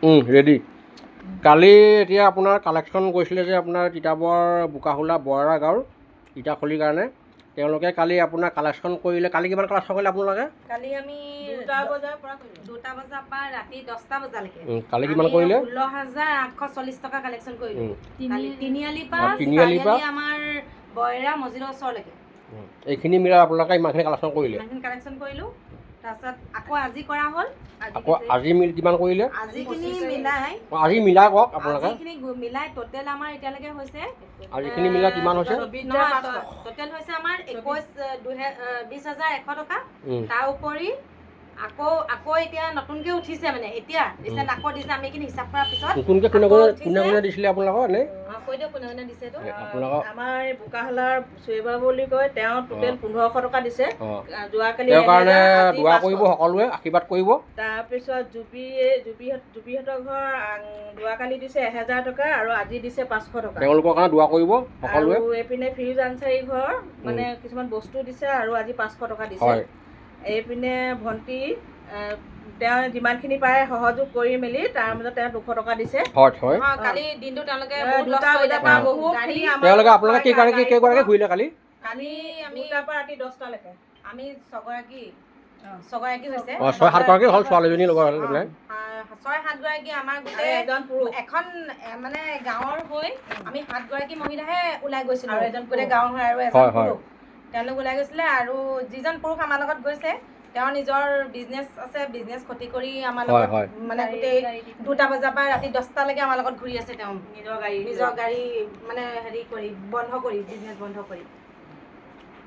Ready. কালি এতিয়া আপোনাৰ collection গৈছিলে যে আপোনাৰ তিতাবৰ বোকাহোলা বৰৰা গাঁৱৰ ইটাখুলিৰ কাৰণে তেওঁলোকে কালি আপোনাৰ কালেকশ্যন কৰিলে। কালি কিমান কালেকশ্যন কৰিলে আপোনালোকে? কালি আমি 2টা বজাৰ পৰা কৰিলোঁ। 2টা বজাৰ পৰা ৰাতি 10টা বজালৈকে। কালি কিমান কৰিলে? 16,840 টকা কালেকশ্যন কৰিলোঁ। কালি তিনিআলিৰ পৰা তিনিআলিৰ পৰা? চাৰিআলি আমাৰ বয়ৰা মছজিদৰ ওচৰলৈকে। এইখিনি মিলাই আপোনালোকে ইমানখিনি কালেকশ্যন কৰিলে? ইমানখিনি কালেকশ্যন কৰিলোঁ। তাৰপিছত আকৌ আজি কৰা হ'ল। আকৌ আজি মিল কিমান কৰিলে? আজিখিনি মিলাই আজি মিলাই কওক আপোনালোকে। আজিখিনি মিলাই টোটেল আমাৰ এতিয়ালৈকে হৈছে আজিখিনি মিলাই কিমান হৈছে? টোটেল হৈছে আমাৰ 20,100 টকা। তাৰ উপৰি আকৌ আকৌ এতিয়া নতুনকে উঠিছে, মানে এতিয়া ৰিচেণ্ট আকৌ দিছে। আমি এইখিনি হিচাপ কৰাৰ পিছত নতুনকৈ কোনে আকৌ কোনে উঠিছে। কোনে কোনে দিছিলে আপোনালোকৰ এনেই? কৈ দিয়ক কোনে কোনে দিছে এইটো। আপোনালোকৰ আমাৰ এই বোকাহলাৰ চুৱেবা বুলি কয়, তেওঁ টোটেল 1500 টকা দিছে। যোৱাকালি তেওঁৰ কাৰণে 1000, আজি দোৱা 500। কৰিব, সকলোৱে আশীৰ্বাদ কৰিব। তাৰপিছত জুবিহঁতৰ ঘৰ যোৱাকালি দিছে 1000 টকা আৰু আজি দিছে 500 টকা। তেওঁলোকৰ কাৰণে দোৱা কৰিব সকলোৱে। আৰু এইপিনে ফিৰোজ আনচাৰী ঘৰ মানে কিছুমান বস্তু দিছে আৰু আজি 500 টকা দিছে। এইপিনে ভণ্টি, তেওঁ যিমানখিনি পাৰে সহযোগ কৰি মেলি তাৰ মাজত তেওঁ 200 টকা দিছে। হয় হয় কালি দিনটো তেওঁলোকে বহুত 2টা লছ কৰিলে। বজাৰ পৰা বহুত গাড়ী তেওঁলোকে আপোনালোকে কেইগৰাকী ঘূৰিলে কালি? কালি আমি 2টাৰ পৰা ৰাতি 10টালৈকে। আমি ছগৰাকী হৈছে। 6-7 গৰাকী হ'ল, ছোৱালীজনী লগত হ'ল বোলে। 6-7 গৰাকী আমাৰ গোটেই এজন পুৰুষ। এখন মানে গাঁৱৰ হৈ আমি 7 গৰাকী মহিলাহে ওলাই গৈছিলোঁ। আৰু এজন গোটেই পুৰুষ। গাঁৱৰ হৈ আৰু এজন হয়, হয়। পুৰুষ তেওঁলোক ওলাই গৈছিলে। আৰু যিজন পুৰুষ আমাৰ লগত গৈছে, তেওঁৰ নিজৰ বিজনেছ আছে, বিজনেছ ক্ষতি কৰি আমাৰ লগত মানে গোটেই 2টা বজাৰ পৰা ৰাতি 10টালৈকে আমাৰ লগত ঘূৰি আছে তেওঁ। নিজৰ গাড়ী নিজৰ গাড়ী মানে হেৰি কৰি বন্ধ কৰি, বিজনেছ বন্ধ কৰি।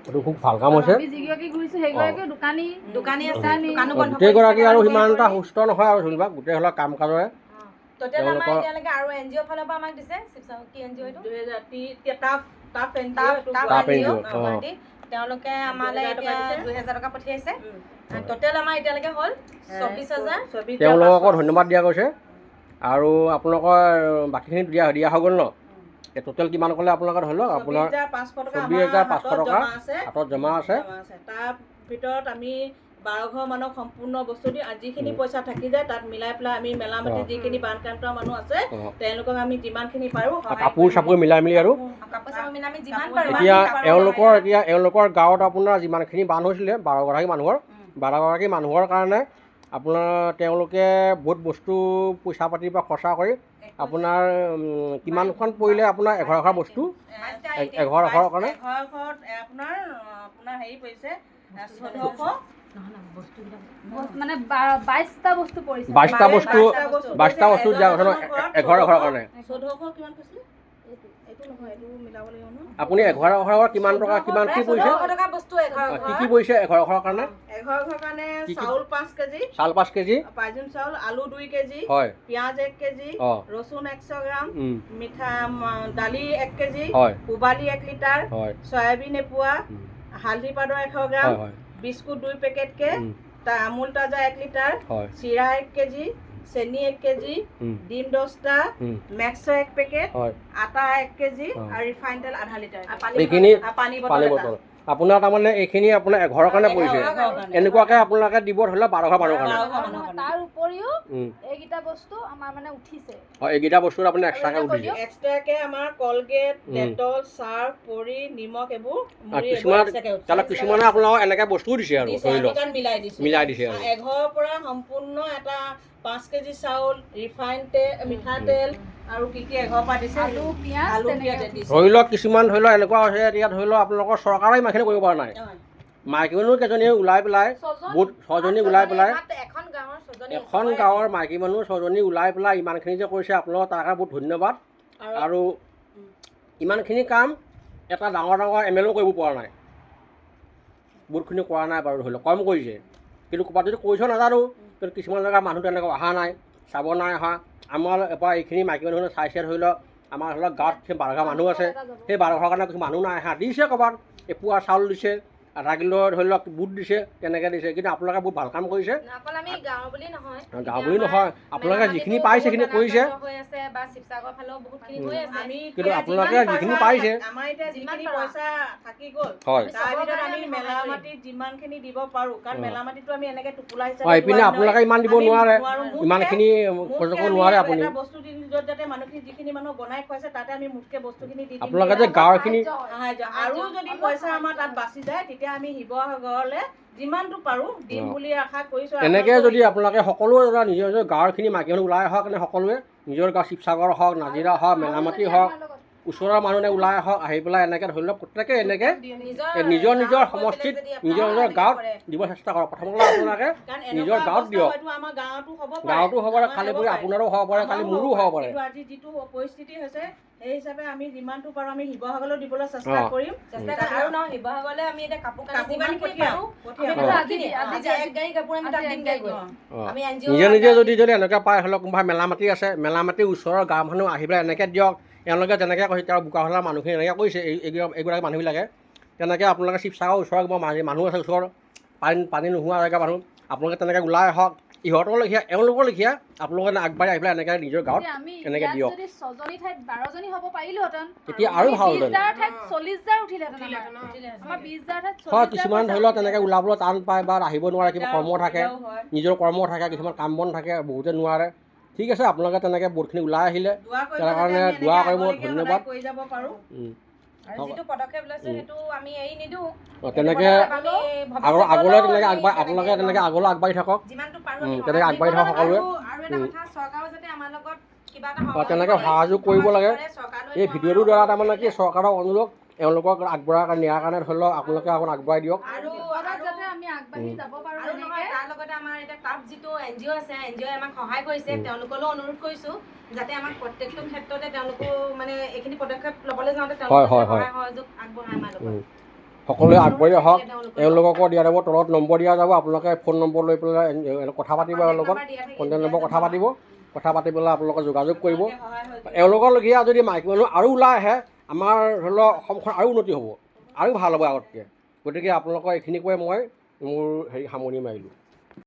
এইটো খুব ভাল কাম হৈছে। আমি যিগৰাকী ঘূৰিছো সেইগৰাকীও দোকানী। দোকানী আছে, দোকানো বন্ধ গোটেইগৰাকী আৰু কৰিছে। সিমান এটা সুস্থ নহয় আৰু যেনিবা গোটেই হ'লে কাম কাজৰে টোটেল আমাৰ তেওঁলোকৰ এতিয়ালৈকে আৰু এন জি অ' ফালৰ পৰা আমাক দিছে, শিৱসাগৰ কি এন জি অ' এইটো? 2000 টাফ টাফ এন জি টাফ অ' টাফ টাফ এন জি NGO, অ' গুৱাহাটী, তেওঁলোকে আমালৈ 2000 টকা এতিয়া দিছে। 2000 টকা পঠিয়াইছে। টোটেল আমাৰ এতিয়ালৈকে হ'ল 24,000। তেওঁলোককো ধন্যবাদ দিয়া গৈছে। আৰু আপোনালোকৰ বাকীখিনি দিয়া দিয়া হৈ গ'ল ন? এই টোটেল কিমান ক'লে আপোনালোকৰ? ধৰি লওক আপোনাৰ 500 টকা 24,500 আমাৰ টকা জমা আছে। হাতত জমা আছে। জমা আছে। তাৰ ভিতৰত আমি 12 ঘৰ মানুহক সম্পূৰ্ণ বস্তু দি যিখিনি পইচা থাকি যায় তাত মিলাই পেলাই আমি মেলামাটি যিখিনি বানক্ৰান্ত মানুহ আছে তেওঁলোকক আমি যিমানখিনি পাৰোঁ সহায় কাপোৰ কৰিম। চাপোৰ মিলাই মেলি আৰু কাপোৰ চাপোৰ মিলাই আমি যিমান পাৰোঁ এতিয়া আমি কাপোৰ এওঁলোকৰ এতিয়া এওঁলোকৰ গাঁৱত আপোনাৰ যিমানখিনি বান হৈছিলে 12 গৰাকী মানুহৰ, 12 গৰাকী মানুহৰ কাৰণে আপোনাৰ তেওঁলোকে বহুত বস্তু পইচা পাতিৰ পৰা খৰচা কৰি আপোনাৰ কিমানখন পৰিলে আপোনাৰ এঘৰ এঘৰ বস্তু এঘৰ এঘৰৰ কাৰণে? এঘৰ ঘৰত আপোনাৰ আপোনাৰ হেৰি পৰিছে 1400। নহয় নহয়, বস্তুবিলাক মানে 22টা বস্তু পৰিছে। 22টা বস্তু। 22টা বস্তু দিয়া কথা ন এঘৰ এঘৰৰ কাৰণে? 1400 কিমান কৈছিলে? এইটো নহয়, এইটো মিলাব লাগিব নহয়। আপুনি এঘৰ এঘৰৰ কিমান টকা কিমান কি পৰিছে? 1400 টকা বস্তু এঘৰ কি কি পৰিছে এঘৰ এঘৰৰ কাৰণে? এঘৰ ঘৰৰ কাৰণে কি কি? চাউল 5 কেজি। চাউল 5 কেজি। পাইজুম চাউল, আলু 2 কেজি, পিঁয়াজ 1 কেজি, ৰচুন 100 গ্ৰাম, মিঠা দালি 1 কেজি, পূবালি 1 লিটাৰ, চয়াবিন এপোৱা, হালধি পাউডাৰ 100 গ্ৰাম, হয় হয় বিস্কুট 2 পেকেটকে, আমুল তাজা 1 লিটাৰ, চিৰা 1 কেজি, চেনি 1 কেজি, ডিম 10টা, মেক্স' 1 পেকেট, আটা 1 কেজি আৰু ৰিফাইন তেল আধা লিটাৰ এইখিনি আৰু পানী বটল পানী এটা। বটল। আপোনাৰ তাৰমানে এইখিনি আপোনাৰ এঘৰৰ কাৰণে পৰিছে। এঘৰৰ কাৰণে। এনেকুৱাকে আপোনালোকে দিব ধৰি লওক 12 ঘৰ মানুহৰ কাৰণে। 12 ঘৰ মানুহৰ কাৰণে। তাৰ উপৰিও এইকেইটা বস্তু আমাৰ মানে উঠিছে। অঁ, এইকেইটা বস্তু আপুনি এক্সট্ৰাকৈ উঠিছে। এক্সট্ৰাকে আমাৰ কলগেট, ডেটল, চাৰ্ফ, পৰি, নিমখ এইবোৰ মুড়ি এইবোৰ কিছুমান এক্সট্ৰাকে উঠিছে। তাৰমানে কিছুমানে আপোনালোকক এনেকৈ বস্তুও দিছে আৰু দিছে, ধৰি আমি লওক কাৰণ মিলাই দিছোঁ। মিলাই দিছে আৰু এঘৰৰ পৰা সম্পূৰ্ণ এটা 5 কেজি চাউল, ৰিফাইন তেল, মিঠাতেল আৰু কি কি এঘৰৰ পৰা দিছে। আলু, পিঁয়াজ আলু তেনেকে পিঁয়াজ দিছে। ধৰি লওক কিছুমান ধৰি লওক এনেকুৱা হৈছে, এতিয়া ধৰি লওক আপোনালোকৰ চৰকাৰে ইমানখিনি কৰিব পৰা নাই। মাইকী মানুহ কেইজনীয়ে ওলাই পেলাই ছজন। বহুত ছজনী ওলাই পেলাই এখন গাঁৱৰ ছজনী। এখন গাঁৱৰ মাইকী মানুহ ছজনী ওলাই পেলাই ইমানখিনি যে কৰিছে আপোনালোকৰ, তাৰ কাৰণে বহুত ধন্যবাদ। আৰু ইমানখিনি কাম এটা ডাঙৰ ডাঙৰ এম এল এও কৰিব পৰা নাই। বহুতখিনি কৰা নাই বাৰু, ধৰি লওক কম কৰিছে। কিন্তু ক'ৰবাত যদি কৰিছ নাজানো, কিন্তু কিছুমান জেগা মানুহ তেনেকৈ অহা নাই, চাব নাই অহা। আমাৰ এবাৰ এইখিনি মাইকী মানুহে চাইছে। ধৰি লওক আমাৰ ধৰি লওক গাঁৱত সেই 12 ঘৰ মানুহ আছে, সেই 12 ঘৰৰ কাৰণে কিছু মানুহ নাই অহা। দিছে ক'ৰবাত এপোৱা চাউল দিছে। আধা কিলো ধৰি লওক বুট দিছে, তেনেকৈ দিছে। কিন্তু আপোনালোকে বহুত ভাল কাম কৰিছে। অকল আমি গাঁৱৰ বুলি নহয়, গাঁও বুলি নহয়, আপোনালোকে যিখিনি পাইছে সেইখিনি কৰিছে। হৈ আছে বা শিৱসাগৰ ফালেও বহুতখিনি হৈ আছে। আমি কিন্তু এতিয়া আপোনালোকে যিমান যিখিনি পইচা পাইছে, আমাৰ এতিয়া যিমান যিখিনি পাৰা। পইচা থাকি গ'ল, হয়। তাৰ ভিতৰত আমি আমি মেলা সহায় কৰিম। মাটিত যিমানখিনি দিব পাৰো, কাৰণ মেলা মাটিতো আমি এনেকে টোপোলা হিচাপে হয়, এইপিনে লোৱা আপোনালোকে ইমান দিব আমি নোৱাৰে, নোৱাৰো। ইমানখিনি মুঠকে খৰচ কৰিব আমি নোৱাৰে আপুনি। এটা বস্তু দিম য'ত যাতে মানুহখিনি, যিখিনি মানুহ বনাই খুৱাইছে, তাতে আমি মুঠকে বস্তুখিনি দি দিম। আপোনালোকে যে গাঁৱৰখিনি সাহায্য। আৰু যদি পইচা আমাৰ তাত বাচি যায়, তেতিয়া আমি শিৱসাগৰলে যিমানটো পাৰো দিম বুলি আশা কৰিছো। এনেকৈ যদি আপোনালোকে সকলোৱে ধৰা নিজৰ নিজৰ গাঁৱৰখিনি মাইকী মানুহ ওলাই আহক, নে সকলোৱে নিজৰ গাঁও শিৱসাগৰ হওক, নাজিৰা হওক, মেলামাটি হওক, ওচৰৰ মানুহ ওলাই আহক, আহি পেলাই এনেকৈ ধৰি লওক প্ৰত্যেকে এনেকৈ নিজৰ নিজৰ নিজৰ গাঁৱত গৈ পেলাই সমষ্টিত যদি নিজৰ নিজৰ আপোনালোকে গাঁৱত কৰে। দিব চেষ্টা কৰক। প্ৰথমতে আপোনালোকে কাৰণ নিজৰ এনেকুৱা গাঁৱত অৱস্থা দিয়ক। হয়তো আমাৰ গাঁৱতো হ'ব পাৰে, গাঁৱতো হ'ব পাৰে, আমাৰ কালি হ'ব পৰি পাৰে। আপোনাৰো হ'ব পাৰে, কালি আমাৰো মোৰো হ'ব পাৰে। কিন্তু আজি যিটো পৰিস্থিতি হৈছে, সেই হিচাপে আমি যিমানটো পাৰো আমি শিৱসাগৰলৈ দিবলৈ চেষ্টা কৰিম। চেষ্টা কৰিম। আৰু নহয়, শিৱসাগৰলৈ আমি এতিয়া কাপোৰ কানি কাপোৰ কানি যিমানখিনি পঠিয়াম, পাৰো, পঠিয়াম। আমি আজি- আজি এক গাড়ী কাপোৰ আমি তাত আজি এক দিমগৈ গাড়ী গৈ। আমি NGO নিজে নিজে যদি যদি এনেকুৱা পায়, ধৰি লওক কোনোবা মেলা মাটি আছে, মেলা মাটিৰ ওচৰৰ গাঁৱৰ মানুহ আহি পেলাই এনেকৈ দিয়ক। এওঁলোকে যেনেকৈ কৈছে, তেওঁৰ বোকাখলাৰ মানুহখিনি এনেকৈ কৰিছে, এই এইগৰাকী মানুহবিলাকে তেনেকৈ আপোনালোকে শিৱসাগৰৰ ওচৰৰ কিবা মানুহ আছে, ওচৰৰ পানী নোহোৱা জেগা মানুহ, আপোনালোকে তেনেকৈ ওলাই আহক। ইহঁতৰ লেখীয়া, এওঁলোকৰ লেখীয়া আপোনালোকে আগবাঢ়ি আহি পেলাই এনেকৈ নিজৰ গাঁৱত এতিয়া আমি এনেকৈ ইয়াত দিয়ক। যদি 6জনী ঠাইত 12জনী হ'ব পাৰিলোহেঁতেন, তেতিয়া আৰু ভাল বিশ হ'লহেঁতেন। হাজাৰৰ ঠাইত 40 হাজাৰ উঠিলেহেঁতেন। আমাৰ 20 হাজাৰ ঠাইত হয়, 40 হাজাৰ কিছুমান পইচা ধৰি লওক উঠিলেহেঁতেন। তেনেকৈ ওলাবলৈ টান পায় বা আহিব নোৱাৰে, কিবা কৰ্ম থাকে, অসুবিধাও হয়। নিজৰ কৰ্ম থাকে, কিছুমান কাম বন থাকে, বহুতে নোৱাৰে। ঠিক আছে, আপোনালোকে তেনেকৈ বহুতখিনি ওলাই আহিলে, দোৱা কৰিব তাৰ যাতে কাৰণে আমি দোৱা এনেকে কৰিব, আগলৈকে সদায় ধন্যবাদ। কৰি যাব পাৰো। আৰু যিটো পদক্ষেপ লৈছো, সেইটো আমি এৰি নিদিওঁ। তেনেকৈ আমি আৰু আগলৈ তেনেকৈ আগবাঢ়ি, ভৱিষ্যতলৈও আপোনালোকে তেনেকৈ আগলৈ আগবাঢ়ি থাকক। যিমানটো পাৰো আমি তেনেকৈ সহায় আগবাঢ়ি থাকক কৰিম। সকলোৱে। আৰু এটা কথা, চৰকাৰেও যাতে আমাৰ লগত কিবা এটা সহযোগ তেনেকৈ কৰে, সহযোগ কৰিব লাগে। কৰে, চৰকাৰেও এই এইটো ভিডিঅ'টোৰ আমাৰ দ্বাৰা তাৰমানে কি, চৰকাৰক অনুৰোধ, এওঁলোকক আগবঢ়াৰ কাৰণে, নিয়াৰ কাৰণে ধৰি লওক আপোনালোকে অকণ আগবঢ়াই দিয়ক। আৰু বিপদত আৰু যাতে আমি আগবাঢ়ি যাব পাৰো আৰু নহয়, এনেকে। তাৰ লগতে আমাৰ এতিয়া ক্লাব যিটো NGO আছে, NGO আমাক সহায় কৰিছে, তেওঁলোকলৈও অনুৰোধ কৰিছো যাতে আমাক প্ৰত্যেকটো ক্ষেত্ৰতে তেওঁলোকো মানে এইখিনি পদক্ষেপ ল'বলৈ যাওঁতে তেওঁলোকে হয়, হয়। সহায় সহযোগ আগবঢ়ায় আমাৰ লগত। সকলোৱে আগবাঢ়ি আহক। তেওঁলোকলৈও। এওঁলোককো দিয়া যাব, তলত নম্বৰ দিয়া যাব, আপোনালোকে ফোন নম্বৰ লৈ পেলাই কথা পাতিব এওঁলোকৰ লগত, কণ্টেক্ট নাম্বাৰ দিয়া থাকিব, কণ্টেক্ট নম্বৰ কথা পাতিব, কথা পাতি পেলাই আপোনালোকে যোগাযোগ কৰিব। সহায় হৈ এওঁলোকৰ লগীয়া যদি মাইকী মানুহ আৰু ওলাই আহে, আমাৰ ধৰি লওক অসমখন আৰু উন্নতি হ'ব, আৰু ভাল হ'ব আগতকৈ। গতিকে আপোনালোকৰ এইখিনি কৈ মই মোৰ হেৰি সামৰণি মাৰিলোঁ।